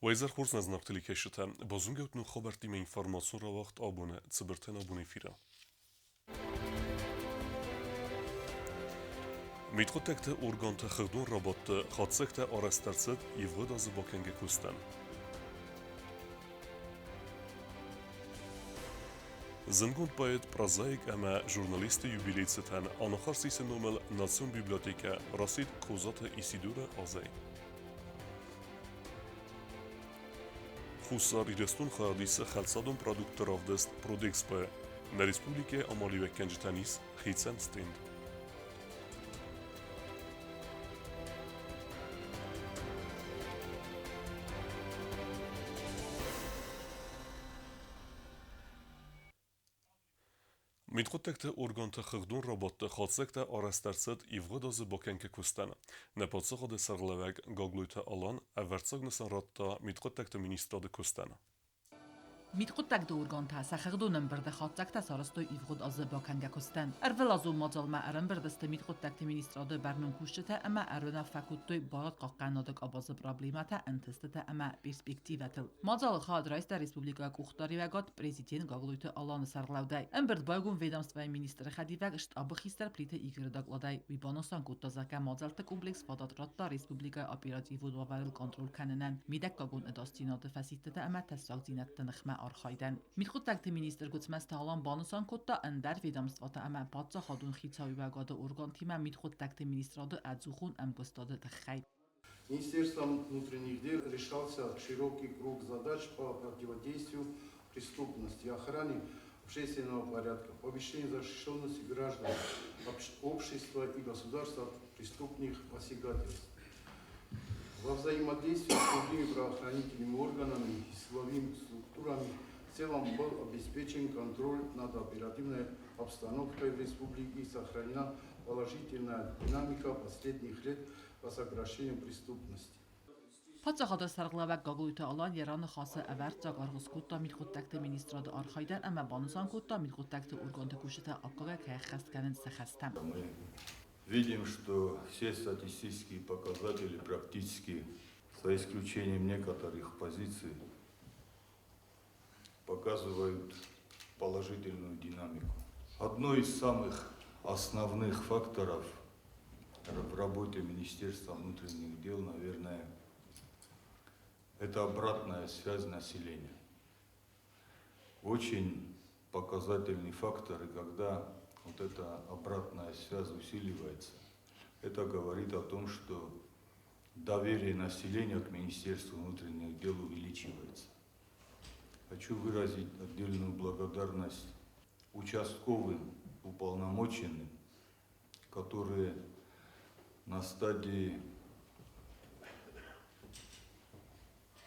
Уӕ изӕр хорз нӕ зынаргъ телекӕсджытӕ! Базонгӕ ут ног хабӕрттимӕ информацион рауагъд абоны цыбыртӕн абоны эфиры. Мидхъуыддӕгты органты хыгъдон рабадты хатдзӕгтӕ арӕзт ӕрцыд ивгъуыд азы бакӕнгӕ куыстӕн. Зындгонд поэт, прозаик ӕмӕ журналисты юбилей цытӕн Анахарсисы номыл национ библиотекӕ рацыд Козаты Исидоры азӕй. Хуссар Ирыстон хайад исы хӕлцадон продуктты равдыст Продэкспо. Нӕ республикӕйы амалиуӕггӕнджытӕн ис хицӕн стенд. Мидхъуыддӕгты органты хыгъдон рабадты хатдзӕгтӕ арӕзт ӕрцыд ивгъуыд азы бакӕнгӕ куыстӕн. Нӕ паддзахады сӕргълӕууӕг Гаглойты Алан ӕвӕрццаг нысан радта мидхъуыддӕгты министрады куыстӕн. Мидхъуыддӕгты органтӕ сӕ хыгъдон ӕмбырды хатдзӕгтӕ сарӕзтой ивгъуыд азы бакӕнгӕ куыстӕн. Ӕрвылазон мадзалмӕ ӕрӕмбырд сты мидхъуыддӕгты министрады бӕрнон кусджытӕ ӕмӕ ӕруынаффӕ кодтой барадхъахъхъӕнады къабазы проблемӕтӕ, ӕнтыстытӕ ӕмӕ перспективӕтыл. Мадзалы хайад райста республикӕйы къухдариуӕгад президент Гаглойты Аланы сӕргълӕудӕй. Ӕмбырд байгом ведомствӕйы министры хӕдивӕг штабы хистӕр Плиты Игоры докладӕй. Уый банысан кодта, зӕгъгӕ, мадзӕлтты комплекс фадат радта республикӕйы оперативон уавӕрыл контроль кӕнынӕн, мидӕггагон ӕдасдзинады фӕсидтытӕ ӕмӕ тӕссагдзинӕдты ныхмӕ архайдӕн. Мидхъуыддӕгты министр Гуыцмӕзты Алан банысан кодта, ӕндӕр ведомствотӕ ӕмӕ паддзахадон хицауиуӕгады органтимӕ мидхъуыддӕгты министрады ӕдзухон ӕмгуыстады тыххӕй. Министерством внутренних дел решался широкий круг задач по противодействию преступности, охране общественного порядка, повышению защищенности граждан, общества и государства от преступных посягательств. Во взаимодействии с другими правоохранительными органами и силовыми структурами в целом был обеспечен контроль над оперативной обстановкой в республике и сохранена положительная динамика последних лет по сокращению преступности. Паддзахады сӕргълӕууӕг Гаглойты Алан йӕ раныхасы ӕвӕрццаг аргъ скодта мидхъуыддӕгты министрады архайдӕн ӕмӕ банысан кодта, мидхъуыддӕгты органты кусджытӕ аккагӕй кӕй ӕххӕст кӕнынц сӕ хӕстӕ. Мы видим, что все статистические показатели практически, за исключением некоторых позиций, показывают положительную динамику. Одно из самых основных факторов в работе Министерства внутренних дел, наверное, это обратная связь населения. Очень показательный фактор, и когда вот эта обратная связь усиливается, это говорит о том, что доверие населения к Министерству внутренних дел увеличивается. Хочу выразить отдельную благодарность участковым уполномоченным, которые на стадии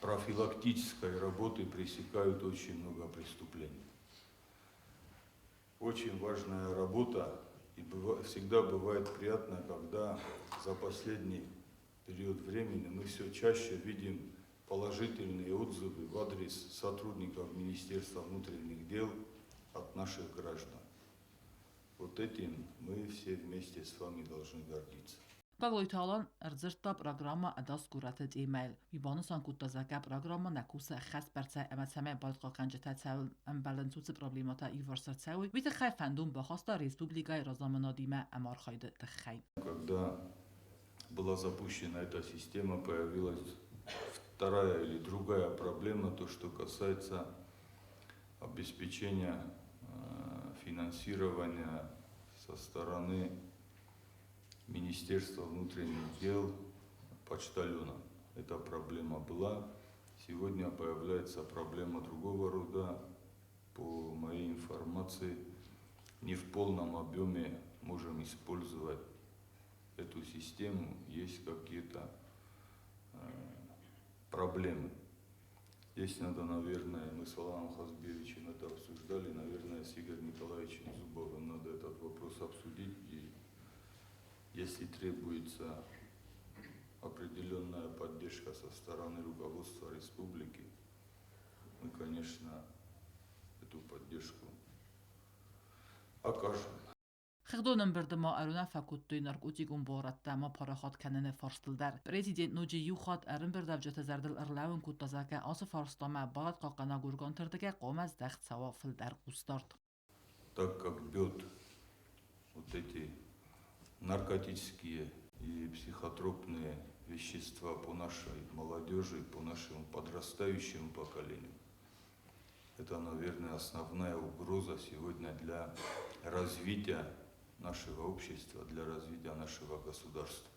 профилактической работы пресекают очень много преступлений. Очень важная работа, и всегда бывает приятно, когда за последний период времени мы все чаще видим положительные отзывы в адрес сотрудников Министерства внутренних дел от наших граждан. Вот этим мы все вместе с вами должны гордиться. Гаглойты Алан ӕрдзырдта программӕ Ӕдас горӕты темӕйыл. Уый банысан кодта, зӕгъгӕ, программӕ нӕ кусы ӕххӕстбӕрцӕй ӕмӕ цӕмӕй барадхъахъхъӕнджытӕ цӕуыл ӕмбӕлынц, уыцы проблемӕтӕ иуварс ӕрцӕуой, уый тыххӕй фӕндон бахаста республикӕйы разамынадимӕ ӕмархайды тыххӕй. Когда была запущена эта система, появилась вторая или другая проблема, то, что касается обеспечения финансирования со стороны Министерства внутренних дел почтальона. Эта проблема была. Сегодня появляется проблема другого рода. По моей информации, не в полном объеме можем использовать эту систему. Есть какие-то проблемы. Здесь надо, наверное, мы с Аланом Хазбиевичем это обсуждали, наверное, с Игорем Николаевичем Зубовым надо этот вопрос обсудить. И если требуется определенная поддержка со стороны руководства республики, мы, конечно, эту поддержку окажем. Хыгъдон ӕмбырды ма ӕруынаффӕ кодтой наркотикон буарадтӕ ма парахат кӕныны фарстыл дӕр. Президент ноджы иу хатт ӕрӕмбырдуӕвджыты зӕрдыл ӕрлӕууын кодта, зӕгъгӕ, ацы фарстамӕ барадхъахъхъӕнӕг органты рдыгӕй хъуамӕ здӕхт цӕуа фылдӕр хъусдард. Так как бьет вот эти наркотические и психотропные вещества по нашей молодежи, по нашему подрастающему поколению, это, наверное, основная угроза сегодня для развития нашего общества, для развития нашего государства.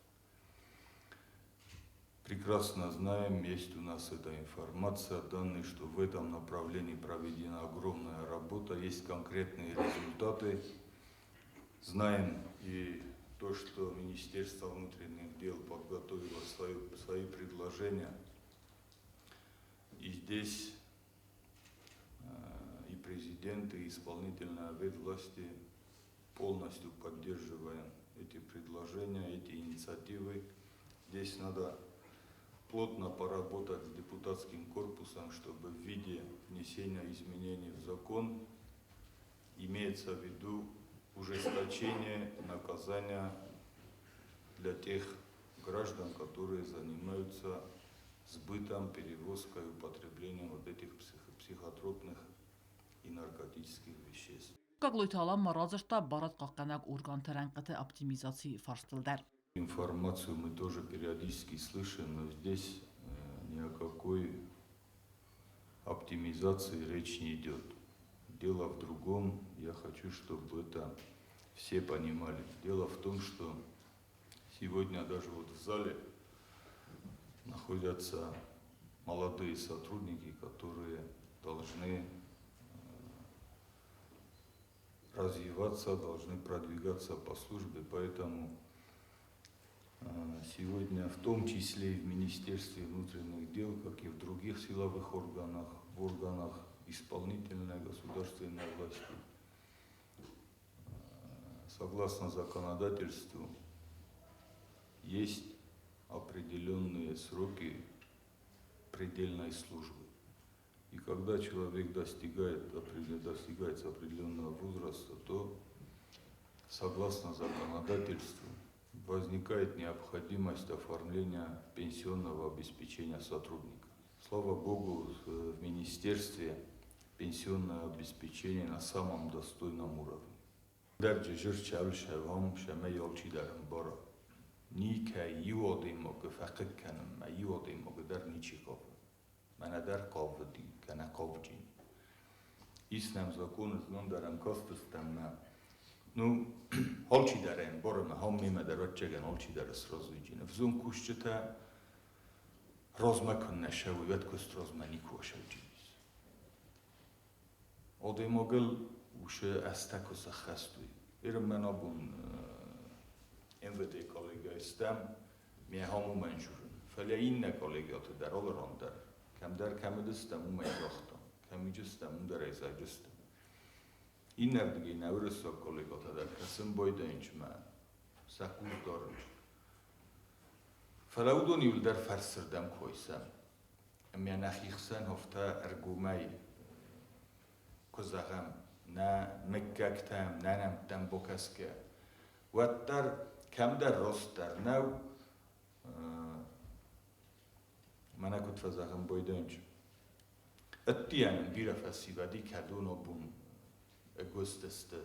Прекрасно знаем, есть у нас эта информация, данные, что в этом направлении проведена огромная работа, есть конкретные результаты. Знаем и то, что Министерство внутренних дел подготовило свои предложения. И здесь и президент, и исполнительная ветвь власти полностью поддерживаем эти предложения, эти инициативы. Здесь надо плотно поработать с депутатским корпусом, чтобы в виде внесения изменений в закон имеется в виду ужесточение наказания для тех граждан, которые занимаются сбытом, перевозкой, употреблением вот этих психотропных и наркотических веществ. Гаглойты Алан ма радзырдта барадхъахъхъӕнӕг органты рӕнхъыты оптимизацийы фарстыл дӕр. Информацию мы тоже периодически слышим, но здесь ни о какой оптимизации речь не идет. Дело в другом, я хочу, чтобы это все понимали. Дело в том, что сегодня даже вот в зале находятся молодые сотрудники, которые должны развиваться, должны продвигаться по службе, поэтому сегодня в том числе и в Министерстве внутренних дел, как и в других силовых органах, в органах исполнительной государственной власти, согласно законодательству, есть определенные сроки предельной службы. И когда человек достигает определенного возраста, то, согласно законодательству, возникает необходимость оформления пенсионного обеспечения сотрудника. Слава Богу, в министерстве пенсионное обеспечение на самом достойном уровне. Дәрҗе жыр чәл шәвам шәмә ялчи дәрем бара. Никә юодыймогы фәкык кәнем, юодыймогы дәр ничи кавы. Менә дәр кавы ди, кәнә кавҗин. Иснәм законы знон дәрем кастыстәммә. Ну, алчи дәрем барымы, һам миме дәр вәтчәгән алчи дәр сразу иҗин. Взун кушчыта разма көннә шәвы вәт көст разма нику шәвҗинис. Одыймогыл ушы әстәкоса хәстуй. Ирем мен абун МВД коллегия ми хаму меншурын. Фәлә иннә коллегияты дәр алыр дәр. Кемдер кемидистем умай жохтам. Кемиджистем умдер эзаджистем. Иннердиги нәврисо коллегията дәр касым бойда инчмә. Сакуз дарынч. Фәлә удон юлдер фәрсирдәм койсам. Әммә нәхихсән һофта эргумай кузагам нә меккәктәм, нә нәмтәм бокаске. Вәттәр кемдер ростер нәү Мӕнӕ куыд фӕзӕгъӕм бойдӕнч. Ӕддийӕнӕн бирӕ фӕсивӕди кӕдон обун ӕгуыстысты.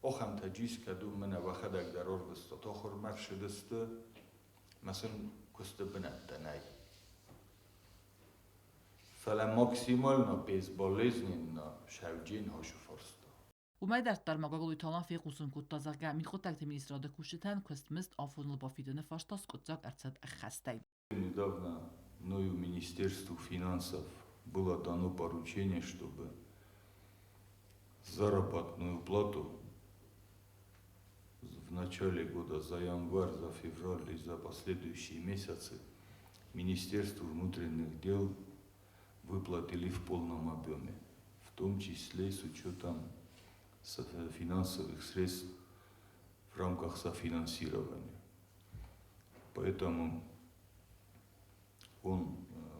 Охӕмтӕ джис кӕдон мӕнӕ уӕхӕдӕг дӕр ӕрвыстат, ахуырмӕ ссыдысты, мӕ сын куысты бынӕттӕ нӕй. Фӕлӕ максимально безболезненно сӕвджен хосы фарста. Уымӕй дарддӕр ма Гаглойты Алан фехъусын кодта, зӕгъгӕ, Мидхъуыддӕгты министрады кусджытӕн куыстмызд афоныл бафидыны фарста скъуыддзаг ӕрцыд ӕххӕстӕй. Недавно мною Министерству финансов было дано поручение, чтобы заработную плату в начале года за январь, за февраль и за последующие месяцы Министерству внутренних дел выплатили в полном объеме, в том числе с учетом финансовых средств в рамках софинансирования. Поэтому он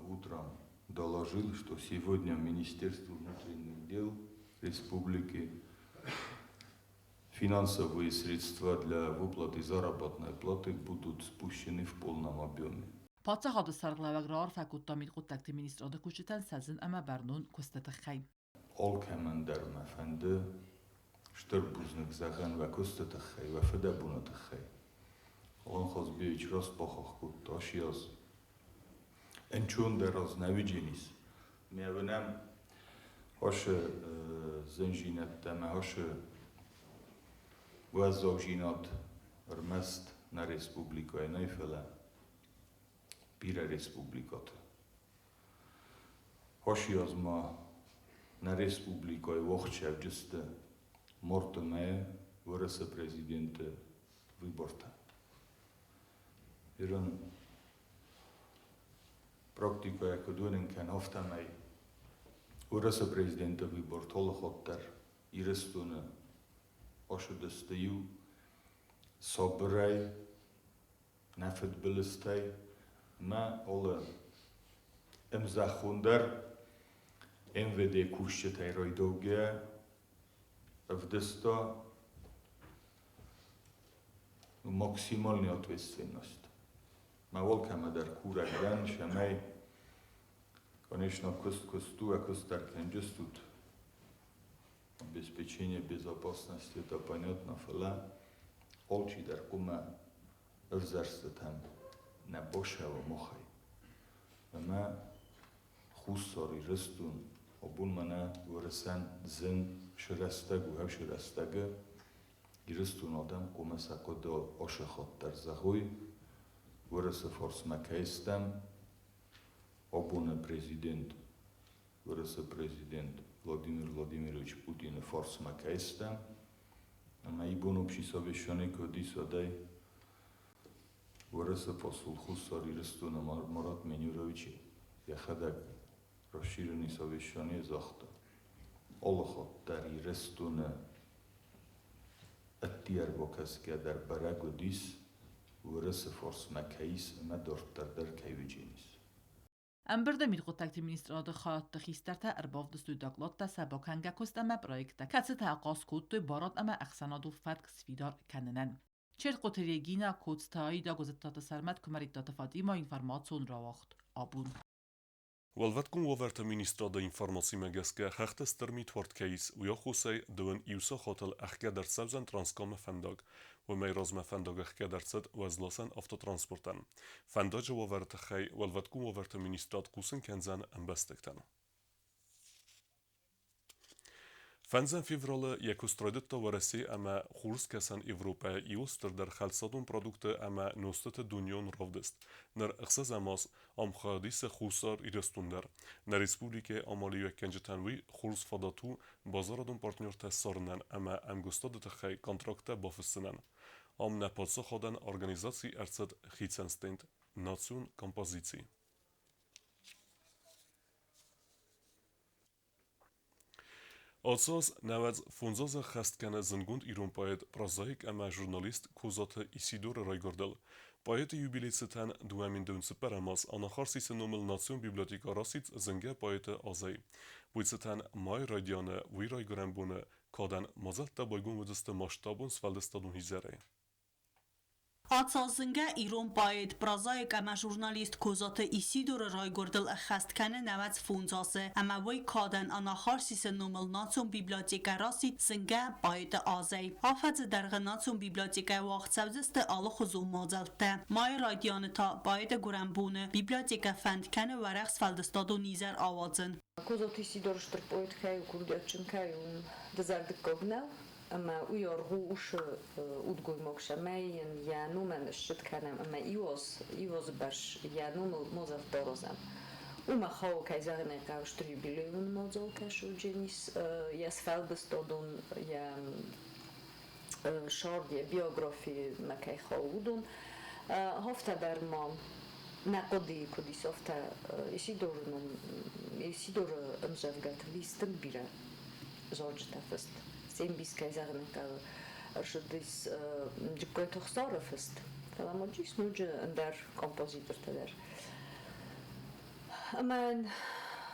утром доложил, что сегодня Министерство внутренних дел республики Финансовые средства для выплаты заработной платы будут спущены в полном объеме. Паддзахады сӕргълӕууӕг раарфӕ кодта мидхъуыддӕгты министрады кусджытӕн сӕ зын ӕмӕ бӕрнон куысты тыххӕй. Алкӕмӕн дӕр мӕ фӕнды стыр бузныг зӕгъын уӕ куысты тыххӕй, уӕ фыдӕбоны тыххӕй. Алан Хазбиевич раст бахахх кодта ацы аз ӕнцондӕр аз нӕ уыдженис. Мӕ уынӕм ацы зындзинӕдтӕ ӕмӕ ацы уӕззаудзинад ӕрмӕст нӕ республикӕйы нӕй, фӕлӕ бирӕ республикӕты. Ацы аз ма нӕ республикӕйы уагъд марты мӕйы Уӕрӕсе президенты выбортӕ. Ирон практикӕйӕ куыд уынын кӕн, афтӕмӕй Уӕрӕсе президенты выборты алыхатт дӕр Ирыстоны ацыдысты иу сабырӕй, нӕ фыдбылызтӕй ӕмӕ алы ӕмзӕххон дӕр МВД кусджытӕй райдаугӕ ӕвдыста максимальный ответственность. Мӕ алкӕмӕ дӕр курӕг дӕн, цӕмӕй, конечно, куыст куыст у, а куыст дӕр кӕнджыстут. Обеспечение безопасности это понятно, фӕлӕ алчидӕр хъуамӕ ӕвзӕрстытӕм нӕ бацӕуа махӕй. Ӕмӕ Хуссар Ирыстон абон мӕнӕ Уӕрӕсӕн зын срӕстӕг у, ацы рӕстӕгы Ирыстон адӕм хъуамӕ сӕ хъуыды ацы хатт дӕр зӕгъой, Уӕрӕсе фарсмӕ кӕй стӕм, абоны президент, Уӕрӕсе президент Владимир Владимирович Путины фарсмӕ кӕй стӕм, ӕмӕ ибон общий совещание куы уыдис, уӕдӕй Уӕрӕсе посол Хуссар Ирыстоны Марат Менюрович йӕхӕдӕг расширенный совещание загъта: Алыхатт дӕр Ирыстоны ӕдде ӕрбакӕсгӕ дӕр бӕрӕг уыдис, Уӕрӕсе фарсмӕ кӕй ис ӕмӕ дарддӕр дӕр кӕй уыдженис. Ӕмбырды мидхъуыддӕгты министрады хайадты хистӕртӕ ӕрбавдыстой докладтӕ сӕ бакӕнгӕ куыст ӕмӕ проекттӕ, кӕцытӕ ахъаз кодтой барад ӕмӕ ӕхсӕнадон фӕтк сфидар кӕнынӕн. Черткъуты Регина, Коцты Аида, Гуызыдтаты Сӕрмӕт, Куымӕридтаты Фатимӕ информацион рауагъд абон. Уӕлвӕткон уавӕрты министрады информацимӕ гӕсгӕ, хӕхты стыр митуард кӕй ис, уый аххосӕй дыууын иу сахатыл ӕхгӕд ӕрцӕудзӕн Транскамы фӕндаг. Уымӕй размӕ фӕндаг ӕхгӕд ӕрцыд уӕзласӕн автотранспортӕн. Фӕндаджы уавӕры тыххӕй Уӕлвӕткон уавӕрты министрад хъусын кӕндзӕн ӕмбӕстӕгтӕн. 5 февралы йӕ куыст райдыдта Уӕрӕсе ӕмӕ Хурскӕсӕн Европӕйы иуыл стырдӕр хӕлцадон продукты ӕмӕ нозтыты дунеон равдыст. Ныр ӕхсӕзӕм аз ам хайад исы Хуссар Ирыстон дӕр. Нӕ республикӕйы амалиуӕггӕнджытӕн уый хорз фадат у базарадон партнертӕ ссарынӕн ӕмӕ ӕмгуыстады тыххӕй контракттӕ бафыссынӕн. Ам нӕ паддзахадӕн организаци ӕрцыд хицӕн стенд «Национ композици». Ацы аз 95 азы ӕххӕст кӕны зындгонд ирон поэт, прозаик ӕмӕ журналист Козаты Исидоры райгуырдыл. Поэты юбилей цытӕн 2004 аз Анахарсисы номыл национ библиотекӕ рацыд зынгӕ поэты азӕй. Уый цытӕн майы райдианы уый райгуырӕн боны кадӕн мадзӕлттӕ байгом уыдзысты масштабон сфӕлдыстадон изӕрӕй. Ацалзынгӕ ирон поэт, прозаик ӕмӕ журналист Козаты Исидоры райгуырдыл ӕххӕст кӕны 95 азы, ӕмӕ уый кадӕн Анахарсисы номыл национ библиотекӕ рацыд зынгӕ поэты азӕй. Афӕдзы дӕргъы национ библиотекӕйы уагъд цӕудзысты алыхуызон мадзӕлттӕ. Майы райдианы та поэты гуырӕн боны библиотекӕ фӕнд кӕны уӕрӕх сфӕлдыстадон изӕр ауадзын. Козаты Исидор стыр поэт кӕй у, курдиатджын кӕй у, дызӕрдыггаг нӕу. Ӕмӕ уый аргъ у уыцы удгоймаг, цӕмӕй йын йӕ номӕн ссыд кӕнӕм ӕмӕ иуазы бӕрц йӕ номыл мадзӕлттӕ аразӕм. Уымӕ хауы, кӕй зӕгъын ӕй хъӕуы, стыр юбилейон мадзал кӕсы Дженис, йӕ сфӕлдыстадон, йӕ сӕрд, йӕ биографимӕ кӕй хауы, уыдон. Афтӕ дӕр ма нӕ хъуыдыйы куыд ис, афтӕ Исидоры ном, Исидоры ӕмдзӕвгӕты ис тынг бирӕ зарджытӕ фыст. Се мбис, кӕй зӕгъын хъӕуы, ӕрцыдис Джыккайты Ӕхсары фыст, фӕлӕ ма уыдис ноджы ӕндӕр композитортӕ дӕр. Ӕмӕ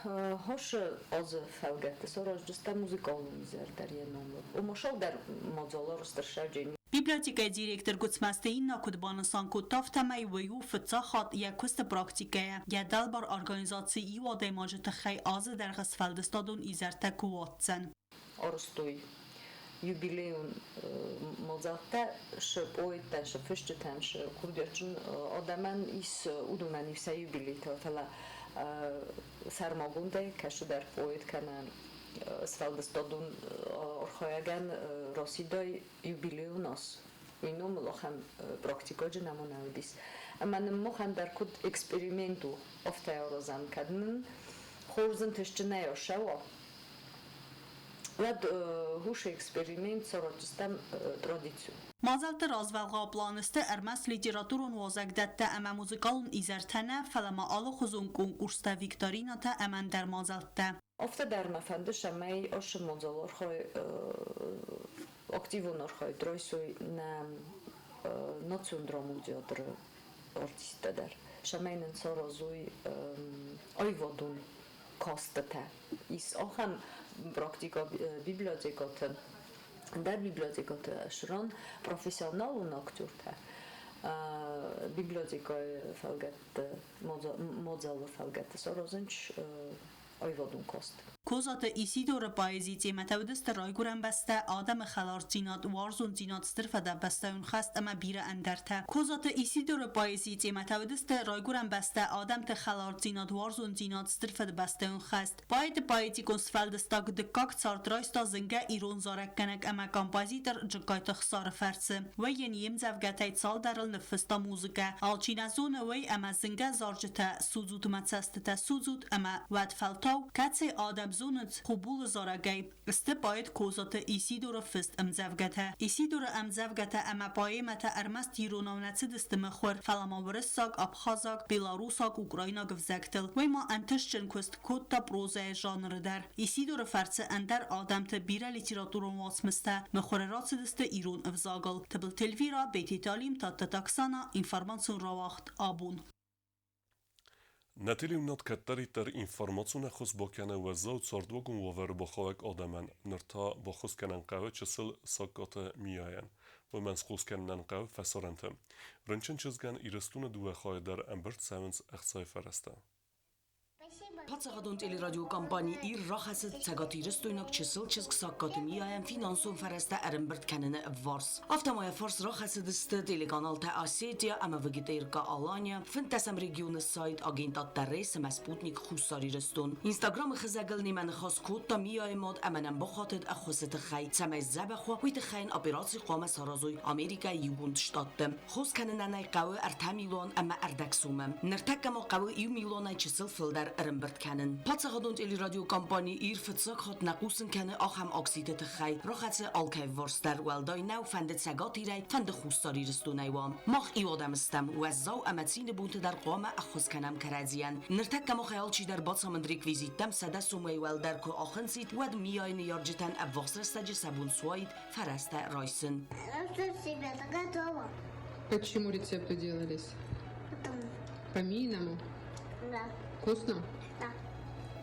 Ашы азы фӕлгӕтты сараздзыстӕм музыкалон изӕр дӕр йӕ номыл. Ома цалдӕр мадзалы арӕзт. Библиотекӕйы директор Гуыцмӕзты Инна куыд банысан кодта, афтӕмӕй уый у фыццаг хатт йӕ куысты практикӕйӕ йӕ дӕлбар организацийы иу адӕймаджы тыххӕй азы дӕргъы сфӕлдыстадон изӕртӕ куы уадздзӕн. Арӕзтой юбилейон мадзӕлттӕ шы поэттӕн, шы фысджытӕн, шы курдиатджын адӕмӕн ис, уыдонӕн ис сӕ юбилейтӕ, фӕлӕ сӕрмагондӕй кӕцыдӕр поэт кӕнӕ сфӕлдыстадон архайӕгӕн расидой юбилейон аз. Уый номыл ахӕм практикӕджы нӕм нӕ уыдис. Ӕмӕ нын махӕн дӕр куыд эксперимент у, афтӕ аразӕм, кӕд нын хорз ӕнтыстджынӕй ацӕуа, уӕд уыцы эксперимент сараздзыстӕм традици. Мадзӕлтты развӕлгъау планы сты ӕрмӕст литературон уазӕгдӕттӕ ӕмӕ музыкалон изӕртӕ нӕ, фӕлӕ ма алыхуызон конкурстӕ, викторинӕтӕ ӕмӕ ӕндӕр мадзӕлттӕ. Афтӕ дӕр мӕ фӕнды, цӕмӕй ацы мадзал активон архайд райсой нӕ национ драмон театры артисттӕ дӕр, цӕмӕй нын саразой аивадон кастытӕ. Ис ахӕм практикӕ библиотекӕты, ӕндӕр библиотекӕты ӕсран профессионалон актертӕ библиотекӕйы фӕлгӕтты, мадзалы фӕлгӕтты саразынц аивадон каст. Козаты Исидоры поэзийы темӕтӕ уыдысты райгуырӕн бӕстӕ, адӕмы хӕлардзинад, уарзондзинад, стыр фыдӕбӕстӕйон хӕст ӕмӕ бирӕ ӕндӕртӕ. Козаты Исидоры поэзийы темӕтӕ уыдысты райгуырӕн бӕстӕ, адӕмты хӕлардзинад, уарзондзинад, стыр фыдыбӕстӕйон хӕст. Поэты поэтикон сфӕлдыстад дыккаг цард райста зынгӕ ирон зарӕггӕнӕг ӕмӕ композитор Джыккайты Хсары фӕрцы. Уый йын йе мдзӕвгӕтӕй цалдӕрыл ныффыста музыкӕ. Алчи нӕ зоны уый, ӕмӕ зынгӕ зарджытӕ «Судзут мӕ цӕстытӕ, судзут» ӕмӕ «Уӕд фӕлтау», кӕцыйы адӕм зонынц Хубулы зарӕгӕй, сты поэт Козаты Исидоры фыст ӕмдзӕвгӕтӕ. Исидоры ӕмдзӕвгӕтӕ ӕмӕ поэмӕтӕ ӕрмӕст иронау нӕ цыдысты мыхуыр, фӕлӕ ма уырыссаг, абхазаг, белорусаг, украинаг ӕвзӕгтыл. Уый ма ӕнтыстджын куыст кодта прозӕйы жанры дӕр. Исидоры фӕрцы ӕндӕр адӕмты бирӕ литературон уацмыстӕ мыхуыры рацыдысты ирон ӕвзагыл. Тыбылты Эльвира, Бететы Алим, Тадтаты Оксана, информацион рауагъд «Абон». Нӕ телеуынынад кӕддӕриддӕр информацион ӕххуыс бакӕны уӕззау цардуагон уавӕры бахауӕг адӕмӕн, ныр та баххуыс кӕнын хъӕуы чысыл Сагкаты Мияйӕн. Уымӕн схос кӕнынӕн хъӕуы фӕсарӕнты. Рынчын чызгӕн Ирыстоны дыууӕ хайы дӕр ӕмбырд цӕуынц ӕхцайы фӕрӕзтӕ. Паддзахадон телерадиокомпани «Ир» рахӕцыд цӕгатирыстойнаг чысыл чызг Сагкаты Мияйӕн финансон фӕрӕзтӕ ӕрӕмбырд кӕныны ӕвварс. Афтӕ ма йӕ фарс рахӕцыдысты телеканалтӕ «Осетия» ӕмӕ «ВГТРК-Алания», фынддӕсӕм регионы сайт агентадтӕ «Рейс» ӕмӕ «Спутник Хуссар Ирыстон». Инстаграмы хызӕгыл немӕ ныхас кодта Мияйы мад ӕмӕ нӕм бахатыд ӕххуысы тыххӕй, цӕмӕй сдзӕбӕх уа, уый тыххӕй йын операци хъуамӕ саразой Америкӕйы Иугонд Штатты. Хос кӕнынӕн ӕй хъӕуы 3 миллион ӕмӕ ӕрдӕг суммӕ. Ныртӕккӕ ма хъӕуы 1 миллионӕй чысыл фылдӕр ӕрӕмбырд кӕнын. Паддзахадон телерадиокомпани «Ир» фыццаг хатт нӕ хъусын кӕны ахӕм акциты тыххӕй. Рахӕцы алкӕй вварс дӕр, уӕлдай нӕу фӕнды Цӕгат Ирӕй, фӕнды Хуссар Ирыстонӕй уа. Мах иу адӕм стӕм, уӕззау ӕмӕ цины бонты дӕр хъуамӕ ӕххуыс кӕнӕм кӕрӕдзийӕн. Ныртӕккӕ махӕй алчидӕр бацамынд реквизиттӕм 100 сомӕй уӕлдӕр куы ахынцид, уӕд Мияйы ныййарджытӕн ӕввахс рӕстӕджы сӕ бон суаид фӕрӕзтӕ райсын. Ребята, готово. По чьему рецепту делались? Потом. По Мииному? Да. Вкусно? Да.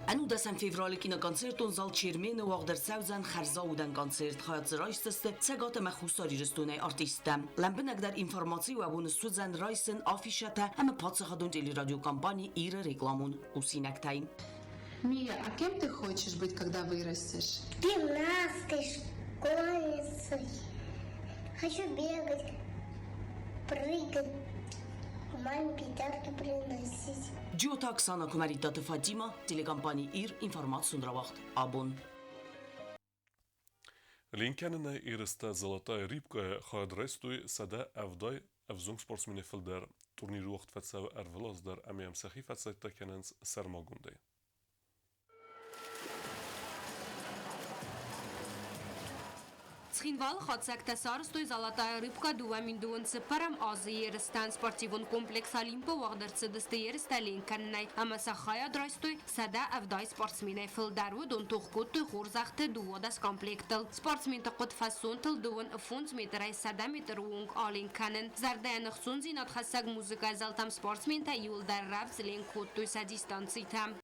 19 февралы киноконцертон зал Чермен-ы уагъд ӕрцӕудзӕн хӕрзаудӕн концерт. Хайад дзы райсдзысты Цӕгат ӕмӕ Хуссар Ирыстонӕй артисттӕ. Лӕмбынӕгдӕр информаци уӕ бон суыдзӕн райсын афишӕтӕ ӕмӕ паддзахадон телерадиокомпани «Ир»-ы рекламон хъусинӕгтӕй. Мия, а кем ты хочешь быть, когда вырастешь? Гимнасткой, школьницей. Хочу бегать, прыгать, маме подарки приносить. Джиоты Оксана, Куымӕридтаты Фатима, телекомпани «Ир», информацион рауагъд «Абон». Ленк кӕнынӕй ерыстӕ «Золотая рыбка»-йы хайад райстой 170 ӕвзонг спортсменӕй фылдӕр. Турнир уагъд фӕцӕуы ӕрвылаз дӕр ӕмӕ йӕм сӕхи фӕцӕттӕ кӕнынц сӕрмагондӕй. Цхинвалы хатдзӕгтӕ сарӕзтой «Золотая рыбка» 2024 азы ерыстӕн. Спортивон комплекс «Олимп»-ы уагъд ӕрцыдысты ерыстӕ ленк кӕнынӕй ӕмӕ сӕ хайад райстой 170 спортсменӕй фылдӕр. Уыдон тох кодтой хорзӕхты 12 комплектыл. Спортсменты хъуыд фӕсонтыл 55 метрӕй 100 метры онг аленк кӕнын. Зӕрдӕйӕн ӕхцондзинад хӕссӕг музыкӕйы зӕлтӕм спортсментӕ иууылдӕр рӕвдз ленк кодтой сӕ дистанцитӕм.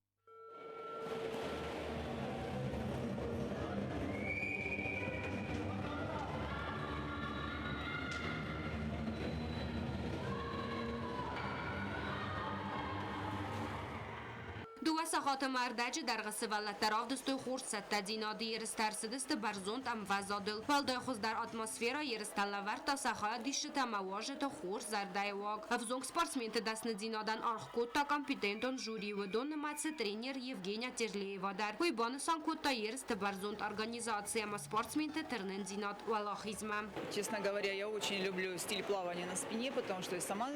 Дыууӕ сахаты ӕмӕ ӕрдӕджы дӕргъы сывӕллӕттӕ равдыстой хорз цӕттӕдзинады, ерыстӕ ӕрцыдысты бӕрзонд ӕмвӕзадыл. Уӕлдай хуыздӕр атмосферӕ ерыстӕн лӕвӕрдта сӕ хайадисджытӕ ӕмӕ уазджыты хорз зӕрдӕйы уаг. Ӕвзонг спортсменты дӕсныдзинадӕн аргъ кодта компетентон жюри, уыдон нымӕцы тренер Евгения Терлеева дӕр. Уый банысан кодта ерысты бӕрзонд организаци ӕмӕ спортсменты тырнындзинад уӕлахизмӕ. Честно говоря, я очень люблю стиль плавания на спине, потому что я сама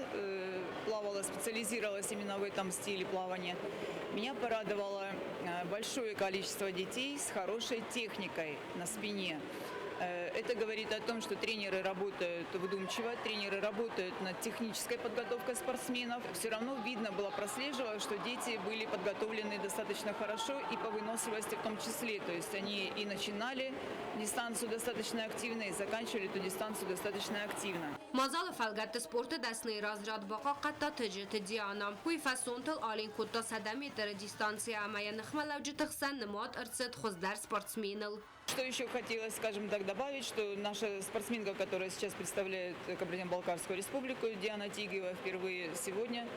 плавала, специализировалась именно в этом стиле плавания. Меня порадовало большое количество детей с хорошей техникой на спине. Это говорит о том, что тренеры работают вдумчиво, тренеры работают над технической подготовкой спортсменов. Все равно видно было, прослеживалось, что дети были подготовлены достаточно хорошо и по выносливости в том числе. То есть они и начинали дистанцию достаточно активно, и заканчивали эту дистанцию достаточно активно. Мадзалы фӕлгӕтты спорты дӕсныйы разряд бахъахъхъӕдта Тыджыты Диана. Уый фӕсонтыл аленк кодта 100 метры дистанцийӕ ӕмӕ йӕ ныхмӕлӕуджыты хсӕн нымад ӕрцыд хуыздӕр спортсменыл. Что еще хотелось, скажем так, добавить, что наша спортсменка, которая сейчас представляет Кабардино-Балкарскую республику, Диана Тигиева, впервые сегодня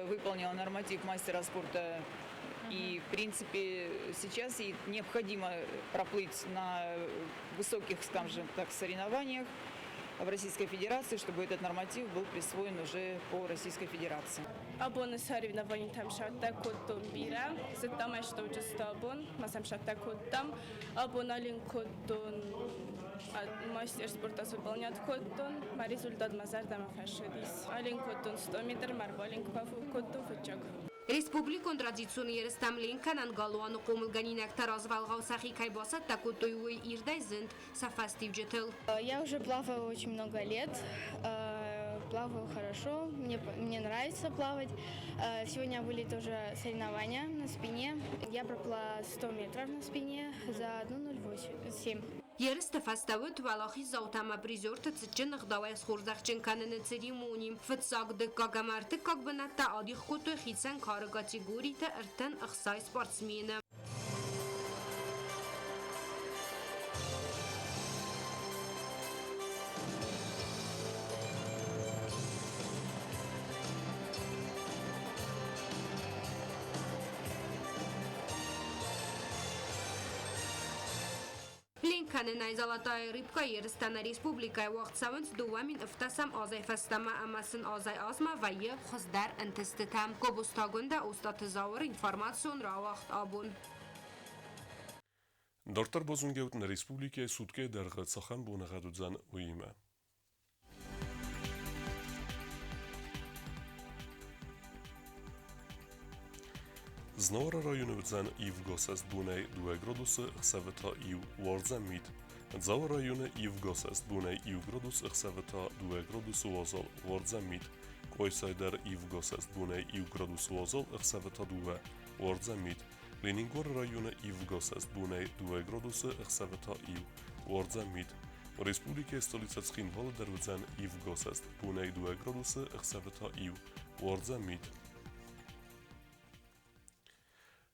выполнила норматив мастера спорта. И, в принципе, сейчас ей необходимо проплыть на высоких, скажем так, соревнованиях в Российской Федерации, чтобы этот норматив был присвоен уже по Российской Федерации. Абоны соревнованийтӕм сӕттӕ кодтон бирӕ, зыдтам ӕстӕуджысты абон, ма сӕм сӕттӕ кодтам. Абон аленк кодтон, мастер спорта выполнять кодтон, мӕ результат мӕ зӕрдӕмӕ фӕцыдис. Аленк кодтон 100 метр, ма ӕрбаленк кодтон фыццаг. Республикон традицион ерыстӕм ленккӕнӕн галуаны хъомылгӕнинӕгтӕ развӕлгъау сӕхи кӕй бацӕттӕ кодтой, уый ирдӕй зынд сӕ фӕстиуджытыл. Я уже плаваю очень много лет, плаваю хорошо, мне нравится плавать. Сегодня были тоже соревнования на спине. Я проплыла 100 метров на спине за 1:08. Ерысты фӕстӕ уыд уӕлахиздзаутӕ ӕмӕ призерты цытджын ӕгъдауӕй схорзӕхджын кӕныны церемони. Фыццаг, дыккаг ӕмӕ ӕртыккаг бынӕттӕ адих кодтой хицӕн кары категориты 36 спортсмены. Ленк кӕнынӕй «Золотая рыбка» ерыстӕ нӕ республикӕйы уагъд цӕуынц 2017 азӕй фӕстӕмӕ ӕмӕ сын азӕй-азмӕ вӕййы хуыздӕр ӕнтыстытӕ. Гобозты Агуындӕ, Остъаты Зауыр, информацион рауагъд «Абон». Дарддӕр базонгӕ ут, нӕ республикӕйы суткӕйы дӕргъы цахӕм боныгъӕд уыдзӕн, уыимӕ. Знауыры районы уыдзӕн ивгӕ бонӕй 2 градусы, ӕхсӕвы та 1, уардзӕн мит. Дзауы районы ивгӕ бонӕй 1 градус, ӕхсӕвы та 2 градусы уазал, уардзӕн мит. Къуайсайы дӕр ивгӕ бонӕй 1 градус уазал, ӕхсӕвы та 2, уардзӕн мит. Ленингоры районы ивгӕ бонӕй 2 градусы, ӕхсӕвы та 1, уардзӕн мит. Республикӕйы столицӕ Цхинвалы дӕр уыдзӕн ивгӕ бонӕй 2 градусы, ӕхсӕвы та 1, уардзӕн мит.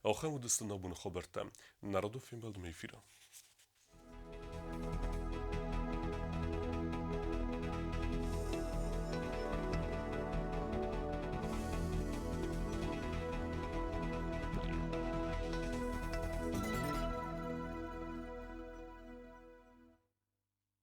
Ахӕм уыдысты нӕ абоны хабӕрттӕ. Нӕ радон фембӕлдмӕ эфиры.